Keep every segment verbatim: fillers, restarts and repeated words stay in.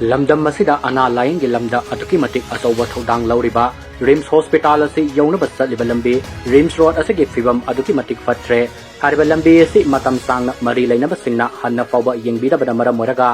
ꯂꯝꯗꯝ ꯑꯁꯤꯗ ꯑꯅꯥ ꯂꯥꯌꯦꯡꯒꯤ ꯂꯝꯗ ꯑꯗꯨꯛꯀꯤ ꯃꯇꯤꯛ ꯑꯆꯧꯕ ꯊꯧꯗꯥꯡ ꯂꯧꯔꯤꯕ ꯔꯤꯝꯁ ꯍꯣꯁꯄꯤꯇꯥꯜ ꯑꯁꯤ ꯌꯧꯅꯕ ꯆꯠꯂꯤꯕ ꯂꯝꯕꯤ, ꯔꯤꯝꯁ ꯔꯣꯗ ꯑꯁꯤꯒꯤ ꯐꯤꯕꯝ ꯑꯗꯨꯛꯀꯤ ꯃꯇꯤꯛ ꯐꯠꯇ꯭ꯔꯦ꯫ ꯍꯥꯏꯔꯤꯕ ꯂꯝꯕꯤ ꯑꯁꯤ ꯃꯇꯝ ꯁꯥꯡꯅ ꯃꯔꯤ ꯂꯩꯅꯕꯁꯤꯡꯅ ꯍꯟꯅ ꯐꯥꯎꯕ ꯌꯦꯡꯕꯤꯗꯕꯅ ꯃꯔꯝ ꯑꯣꯏꯔꯒ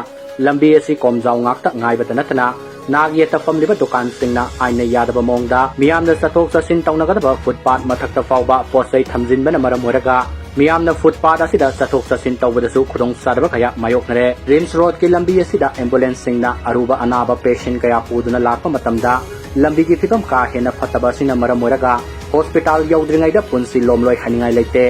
ꯂꯝꯕꯤ ꯑꯁꯤ ꯀꯣꯝꯖꯥꯎ ꯉꯥꯛꯇ ꯉꯥꯏꯕꯇ ꯅꯠꯇꯅ ꯅꯥꯛ ꯌꯦꯠꯇ ꯐꯝꯂꯤꯕ ꯗꯨꯀꯥꯟꯁꯤꯡꯅ ꯑꯥꯏꯟꯅ ꯌꯥꯗꯕ ꯃꯑꯣꯡꯗ ꯃꯤꯌꯥꯝꯅ ꯆꯠꯊꯣꯛ ꯆꯠꯁꯤꯟ ꯇꯧꯅꯒꯗꯕ ꯐꯨꯠꯄꯥꯠ ꯃꯊꯛꯇ ꯐꯥꯎꯕ ꯄꯣꯠ ꯆꯩ ꯊꯝꯖꯤꯟꯕꯅ ꯃꯔꯝ ꯑꯣꯏꯔꯒ ꯃꯤꯌꯥꯝꯅ ꯐꯨꯠꯄꯥꯠ ꯑꯁꯤꯗ ꯆꯠꯊꯣꯛ ꯆꯠꯁꯤꯟ ꯇꯧꯕꯗꯁꯨ ꯈꯨꯗꯣꯡꯆꯥꯗꯕ ꯀꯌꯥ ꯃꯥꯌꯣꯛꯅꯔꯦ꯫ ꯔꯤꯝꯁ ꯔꯣꯗꯀꯤ ꯂꯝꯕꯤ ꯑꯁꯤꯗ ꯑꯦꯝꯕꯨꯂꯦꯟꯁꯁꯤꯡꯅ ꯑꯔꯨꯕ ꯑꯅꯥꯕ ꯄꯦꯁꯦꯟ ꯀꯌꯥ ꯄꯨꯗꯨꯅ ꯂꯥꯛꯄ ꯃꯇꯝꯗ ꯂꯝꯕꯤꯒꯤ ꯐꯤꯕꯝ ꯀꯥ ꯍꯦꯟꯅ ꯐꯠꯇꯕ ꯑꯁꯤꯅ ꯃꯔꯝ ꯑꯣꯏꯔꯒ ꯍꯣꯁꯄꯤꯇꯥꯜ ꯌꯧꯗ꯭ꯔꯤꯉꯩꯗ ꯄꯨꯟꯁꯤ ꯂꯣꯝꯂꯣꯏ ꯍꯥꯏꯅꯤꯡꯉꯥꯏ ꯂꯩꯇꯦ꯫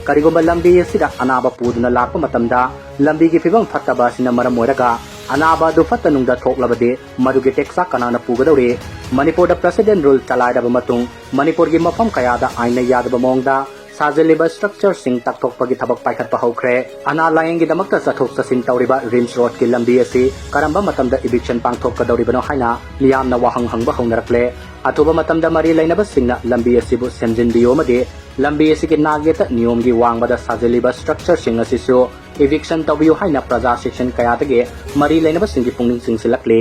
ꯀꯔꯤꯒꯨꯝꯕ ꯂꯝꯕꯤ ꯑꯁꯤꯗ ꯑꯅꯥꯕ ꯄꯨꯗꯨꯅ ꯂꯥꯛꯄ ꯃꯇꯝꯗ ꯂꯝꯕꯤꯒꯤ ꯐꯤꯕꯝ ꯐꯠꯇꯕ ꯑꯁꯤꯅ ꯃꯔꯝ ꯑꯣꯏꯔꯒ ꯑꯅꯥꯕ ꯑꯗꯨ ꯐꯠꯇ ꯅꯨꯡꯗ ꯊꯣꯛꯂꯕꯗꯤ ꯃꯗꯨꯒꯤ ꯇꯦꯛꯁ ꯀꯅꯥꯅ ꯄꯨꯒꯗꯧꯔꯤ? ꯃꯅꯤꯄꯨꯔꯗ ꯄ꯭ꯔꯦꯁꯤꯗꯦꯟ ꯔꯨꯜ ꯆꯂꯥꯏꯔꯕ ꯃꯇꯨꯡ ꯃꯅꯤꯄꯨꯔꯒꯤ ꯃꯐꯝ ꯀꯌꯥꯗ ꯑꯥꯏꯟꯅ ꯌꯥꯗꯕ ꯃꯑꯣꯡꯗ ꯁꯥꯖꯤꯜꯂꯤꯕ ꯁ꯭ꯇ꯭ꯔꯛꯆꯔꯁꯤꯡ ꯇꯥꯛꯊꯣꯛꯄꯒꯤ ꯊꯕꯛ ꯄꯥꯏꯈꯠꯄ ꯍꯧꯈ꯭ꯔꯦ꯫ ꯑꯅꯥ ꯂꯥꯌꯦꯡꯒꯤꯗꯃꯛꯇ ꯆꯠꯊꯣꯛ ꯆꯠꯁꯤꯟ ꯇꯧꯔꯤꯕ ꯔꯤꯝꯁ ꯔꯣꯗꯀꯤ ꯂꯝꯕꯤ ꯑꯁꯤ ꯀꯔꯝꯕ ꯃꯇꯝꯗ ꯏꯚꯤꯛꯁꯟ ꯄꯥꯡꯊꯣꯛꯀꯗꯧꯔꯤꯕꯅꯣ ꯍꯥꯏꯅ ꯃꯤꯌꯥꯝꯅ ꯋꯥꯍꯪ ꯍꯪꯕ ꯍꯧꯅꯔꯛꯂꯦ꯫ ꯑꯊꯨꯕ ꯃꯇꯝꯗ ꯃꯔꯤ ꯂꯩꯅꯕꯁꯤꯡꯅ ꯂꯝꯕꯤ ꯑꯁꯤꯕꯨ ꯁꯦꯝꯖꯤꯟꯕꯤꯌꯨ ꯑꯃꯗꯤ ꯂꯝꯕꯤ ꯑꯁꯤꯒꯤ ꯅꯥꯛ ꯌꯦꯠꯇ ꯅꯤꯌꯣꯝꯒꯤ ꯋꯥꯡꯃꯗ ꯁꯥꯖꯤꯜꯂꯤꯕ ꯁ꯭ꯇ꯭ꯔꯛꯆꯔꯁꯤꯡ ꯑꯁꯤꯁꯨ ꯏꯚꯤꯛꯁꯟ ꯇꯧꯕꯤꯌꯨ ꯍꯥꯏꯅ ꯄ꯭ꯔꯖꯥ ꯁꯦꯛꯁꯟ ꯀꯌꯥꯗꯒꯤ ꯃꯔꯤ ꯂꯩꯅꯕꯁꯤꯡꯒꯤ ꯄꯨꯛꯅꯤꯡ ꯆꯤꯡꯁꯤꯜꯂꯛꯂꯤ꯫